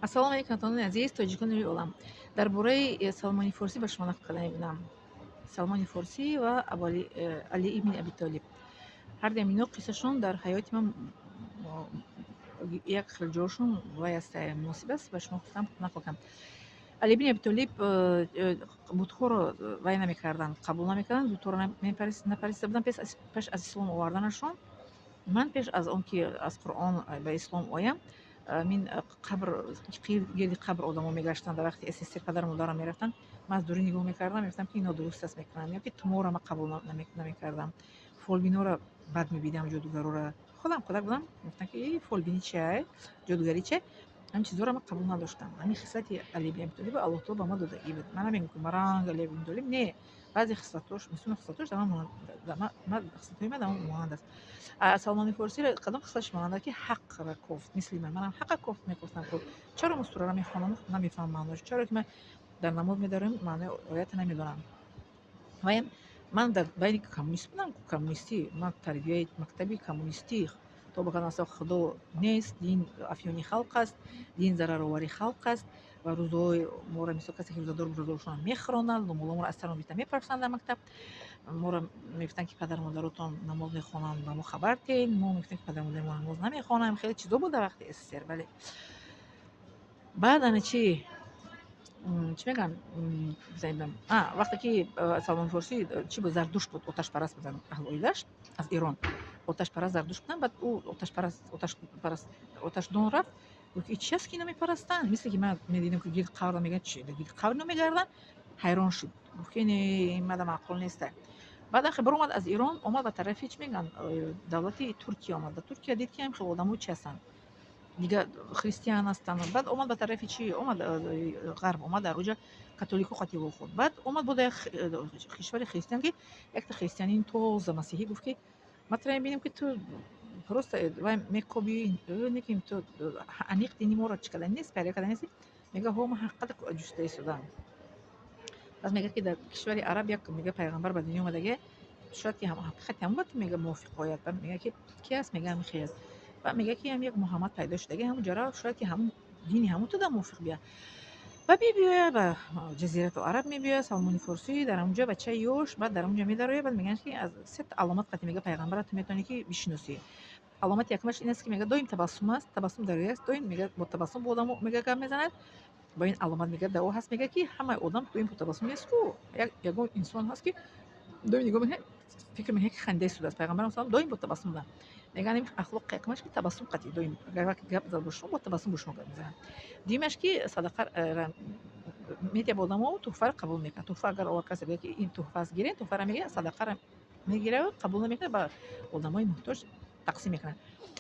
Ассалому алайкум, ҳамватанони азиз, тоҷикони рӯи олам. Дар бораи Салмони Форсӣ ба шумо нақл карда мебинам. Салмони Форсӣ ва Али ибни Абитолиб. Ҳарду ҳамино қиссашон дар ҳаёти ман як хел ҷошон вай аст, муносиб аст, ба шумо гуфтам, нақл кардам. Али ибни Абитолиб бутҳоро вай намекарданд, қабул намекарданд, бутҳоро напариста буданд пеш аз ислом оварданашон. Ман пеш аз он ки аз Қуръон ба ислом оям, мин қабр, гирди қабр одамо мегаштанд. Дар вақти СССР падару модарам мерафтанд, ман аз дурӣ нигоҳ мекардам, мегуфтам, ки ин нодуруст аст мекунанд, ё ки туморро ман қабул намекардам, фолбинора бад мебидам, ҷодугароро. Худам кӯдак будам, мегуфтам, ки фолбинӣ чиай, ҷодугарӣ чиай. Ҳамин чизҳоро ман қабул надоштам. Ҳамин хислати Али ибни Абитолиба Аллоҳ таоло ба ман додагӣ буд. Ман намегӯям, ки маранг Али ибни Абитолиб, не, баъзе хислатош, мисоли хислатош дар ман, хислатҳои ман дар ман монанд аст. Салмони Форсиро кадом хислаташ монанд аст, ки ҳақра кофт, мисли ман. Манам ҳақа кофт мекофтам. Чаро мо сураро мехонам, намефаҳмам маънош? Чаро ки ман дар намоз медарем, маънои оята намедонам? Ваям ман дар байни коммунист будам, коммунистӣ, ман тарбияи мактаби коммунистӣ, то ба кадом Худо нест, дин афёни халқ аст, дин зараровари халқ аст ва рӯзаҳои моро, мисол, касе ки рӯзадор, рӯзаҳошонро мехӯронанд, мулло моро аз сарон бита мепарсанд. Дар мактаб моро мегуфтанд, ки падару модаротон намоз мехонанд, ба мо хабар диҳед. Мо мегуфтем, ки падару модари мо намоз намехонанд. Хеле чизо буд дар вақти СССР, бале. Баъд ана чӣ мегӯянд, вақте ки Салмони Форсӣ чӣ буд, Зардушт буд, оташпараст буданд, аҳли оилаш аз Эрон оташпараст Зардушт буданд. Баъд ӯ оташпараст, оташпараст, оташдон рафт, гуфт, ки чи аст, ки ино мепарастанд? Мисле ки ман медидам, ки гирди қабр мегӯянд, чи гирди қабр ино мегарданд. Ҳайрон шуд, гуфт, ки не, ин мада маъқул неста. Баъд ахи баромад аз Эрон, омад ба тарафи, чӣ мегӯянд, давлати Туркия омад. Ба Туркия дид, ки ҳам хел одамо чи ҳастанд, дига христиан ҳастанд. Баъд омад ба тарафи чӣ омад, ғарб омад, дар оҷа католико қатӣ вохӯрд. Баъд омад бо як кишвари христиан, ки якта христианин тоза масеҳӣ гуфт, ки ма тра мебинем, ки ту просто вай мекобӣ, неким ту аниқ дини моро чӣ карда нест, пайравӣ карда нестӣ. Мега, ҳо, ман ҳақиқата ҷуста истодам. Пас мега, ки дар кишвари араб як, мега, пайғамбар ба дунё омадагия, шояд ки ҳақиқати ҳамон ба ту, мега, мувофиқ ояд. Баъд мега, ки ки аст? Мега, ҳамин хел аст. Баъд мега, ки ҳам як Муҳаммад пайдо шудагия, ҳамун ҷара, шояд ки ҳамун дини ҳамун ту да мувофиқ бия. Ба мебиёяд ба Ҷазирату Араб, мебиёяд Салмони Форсӣ, дар ҳамунҷа бачаи ёш. Баъд дар ҳамунҷа медарояд. Баъд мегӯянд, ки аз сета аломат қати, мега, пайғамбара ту метавонӣ, ки бишиносӣ. Аломати якумаш ин аст, ки, мега, доим табассум аст, табассум дар рӯй аст, доим, мега, бо табассум бо одамо, мега, гап мезанад. Ба ин аломат, мега, дар ӯ ҳаст. Мега, ки ҳамаи одам доим бо табассум нест ку, ягон инсон ҳаст, ки доим нигоҳ мекунад, фикр мекунад, ки хандаи суд аст. Пайғамбарам салам доим бо табассум буданд. Мегӯянд, ин ахлоқи якумаш, ки табассум қатӣ доим агар вақте гап зад бо шумо, бо табассум бо шумо гап мезанад. Дуюмаш, ки садақа медиҳад ба одамо, туҳфаро қабул мекунад. Туҳфа агар овар, касе бигӯяд, ки ин туҳфа аст, гиред, туҳфаро мегирад, садақаро мегирад, қабул намекунад, ба одамои муҳтоҷ тақсим мекунад.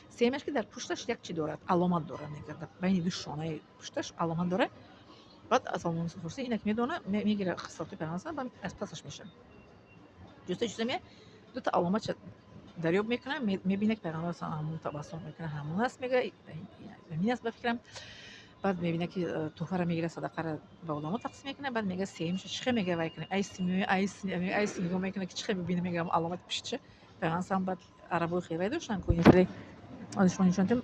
Сеюмаш, ки дар пушташ як чи дорад, аломат дорад, мегӯяд, дар байни ду шонаи пушташ аломат дорад. Баъд Салмони Форсӣ инак медонад, мегирад хислатҳои пайғамбар, баъд аз пасаш мешавад, ҷуста ҷуста меяд, дута аломатша дарёб мекунад, мебинад, ки пайғамбар ҳамун табассум мекунад, ҳамун аст, мега, ҳамин аст ба фикрам. Баъд мебинад, ки туҳфаро мегирад, садақаро ба одамо тақсим мекунад. Баъд мега, сеюмша чӣ хел, мега, вай кунад, айси меояд, айси, айси нигоҳ мекунад, ки чӣ хел бибина, мега, аломати пуштша пайғамбар салам. Баъд арабои хел вай доштанд ку, хеле шумо нишон дидем,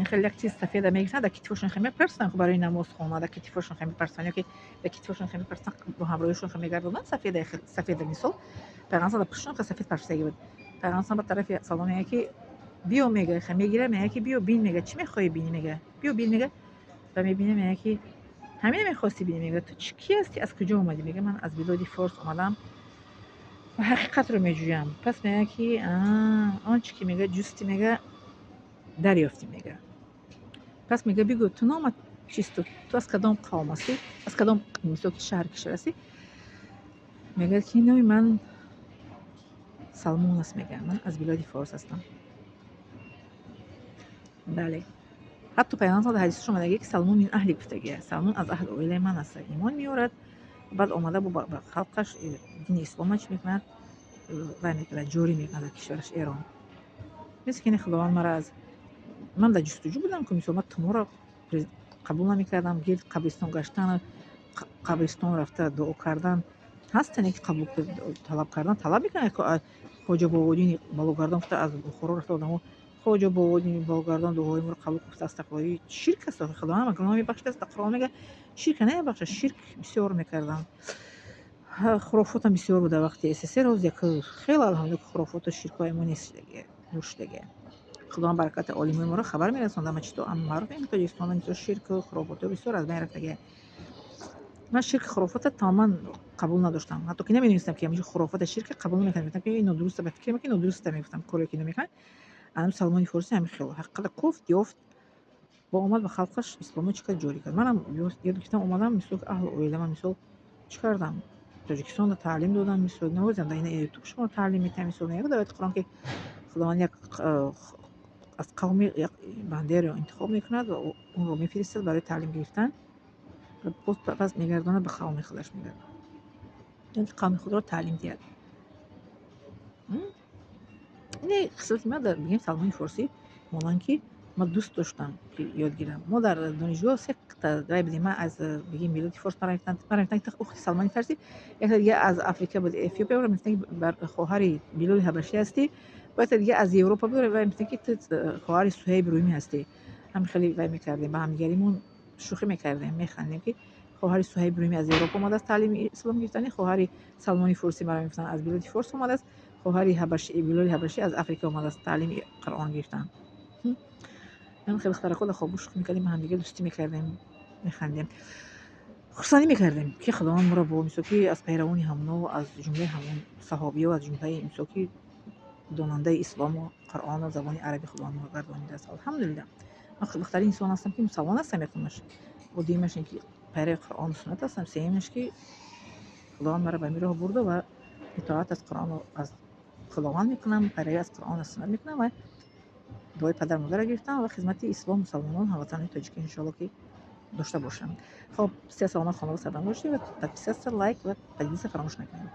хеле як чиз сафеда мегирифтанд, дар китфошон хел мепарстанд ку, барои намозхона дар китфошон хел мепарстанд, ё ки дар китфошон хел мепарстанд, бо ҳамроҳишон хел мегардонанд, сафеда, сафеда. Мисол, пайғамбар дар пуштшон хел сафед парстагӣ буд. Пайғамбар ба тарафи Салмон мега, ки биё, мега, хел мегира, мега, ки биё бин, мега, чӣ мехоҳӣ бинӣ, мега, биё бин, мега. Ва мебина, мега, ки ҳамина мехости бинӣ. Мега, ту кӣ ҳастӣ, аз куҷо омадӣ? Мега, ман аз билоди Форс омадам ва ҳақиқатро меҷӯям. Пас мега, ки он чӣ ки, мега, ҷусти, мега, дарёфтӣ, мега. Пас мега, бигӯ, ту номат чист, ту аз кадом қавм ҳастӣ, аз кадом, мисол, ки шаҳр, кишвар ҳастӣ? Мегӯяд, ки номи ман Салмон аст, мега, ман аз билоди Форс ҳастам. Бале, ҳатто пайғамбар дар ҳадисаш омадагӣ, ки Салмон мин аҳли гуфтагия, Салмон аз аҳли оилаи ман аст. Имон меорад, баъд омада бо ба халқаш дини ислома чӣ мекунад, вай мекунад, ҷорӣ мекунад дар кишвараш Эрон. Мисли ки Худованд мара аз ман дар ҷустуҷӯ будам ку, мисол, ман туморо қабул намекардам, гирд қабристон гаштан, қабристон рафта дуо кардан ҳастане, ки қабул талаб кардан, талаб мекунад. Хоҷа Бободини балогардон гуфта, аз Бухоро рафта одамо. Хоҷа Бобогардон дуои моро қабул кун. Астағфируллоҳ, ширк аст. Худо ҳама гуноҳ мебахшад аст. Қуръон мега, ширка намебахшад. Ширк бисёр мекардам, хурофотам бисёр буд дар вақти СССР. Ҳозир як хеле, алҳамдулилла, хурофоту ширкҳои мо нест, дур шудагия. Худованд баракати олимои моро хабар мерасонад. Ама чито маъруф ин Тоҷикистон мисол ширку хурофото бисёр аз байн рафтагия. Ман ширки хурофота тамоман қабул надоштам, ҳатто ки намедонистам, ки ҳамин хурофота ширка қабул намекардам. Мегуфтам, ки ин нодуруста, ба фикр ки нодуруста мегуфтам, коре ки ино мекунанд. Анам Салмони Форсӣ ҳамин хел ҳақиқата кофт, ёфт, бо омад ба халқаш исломо чӣ кард, ҷорӣ кард. Манам ёд гирифтам, омадам, мисол, аҳлу оилама, мисол, чӣ кардам, Тоҷикистонро таълим додам. Мисол, навозам, дар ина Ютуб шуморо таълим метиҳам. Мисол, мегӯяд дар ояти Қуръон, ки Худованд як аз қавми як бандеро интихоб мекунад ва онро мефиристад барои таълим гирифтан, пас мегардонад, ба қавми худаш мегардонад, ки қавми худро таълим диҳад. Ине хислати ман дар, бигем, Салмони Форсӣ монанд, ки ман дӯст доштам, ки ёд гирам. Мо дар донишгоҳ се вай будем. Ман аз, бигем, миллати форс, мара мегуфтанд, ки ухти Салмони Фарсӣ. Якта дига аз Африка буд, Эфиопия, ро мегуфтанд, ки хоҳари Билоли Ҳабашӣ ҳастӣ. Ва якта дига аз Европа буд, вай мегуфтанд, ки ту хоҳари Суҳайби Румӣ ҳастӣ. Ҳамин хеле вай мекардем, ба ҳамдигаримон шӯхӣ мекардем, механдем, ки хоҳари Суҳайби Румӣ аз Европа омадааст таълими ислом гирифтани, хоҳари Салмони Форсӣ, мара мегуфтанд, аз билоди форс омадааст, хоҳари Билоли Ҳабашӣ аз Африка омадааст таълими Қуръон гирифтан. Ҳамин хеле духтарако дар хобгоҳ шӯхӣ мекардем, ба ҳамдига дӯстӣ мекардем, механдем, хурсандӣ мекардем, ки Худованд моро бо, мисол, ки аз пайравони ҳамоно, аз ҷумлаи ҳамон саҳобиё, аз ҷумлаи, мисол, ки донандаи ислому Қуръону забони араби Худованд моро гардонидааст. Алҳамдулилла, ман хушбахттарин инсон ҳастам, ки мусалмон ҳастам. Якумаш бо дуюмаш ин ки пайрави Қуръону суннат ҳастам, сеюмаш ки Худованд маро ба ин роҳ бурда ва итоат аз Қуръону аз Худованд мекунам, пайравӣ аз Қуръону суннат мекунам ва дуои падару модарро гирифтам ва хизмати ислом, мусалмонон, ҳамватанони тоҷикӣ, иншоалло, ки дошта бошам. Хоб, сиҳат, саломат, хонавода сарбаланд бошед ва подписаться, лайк ва поделиться фаромӯш накунед.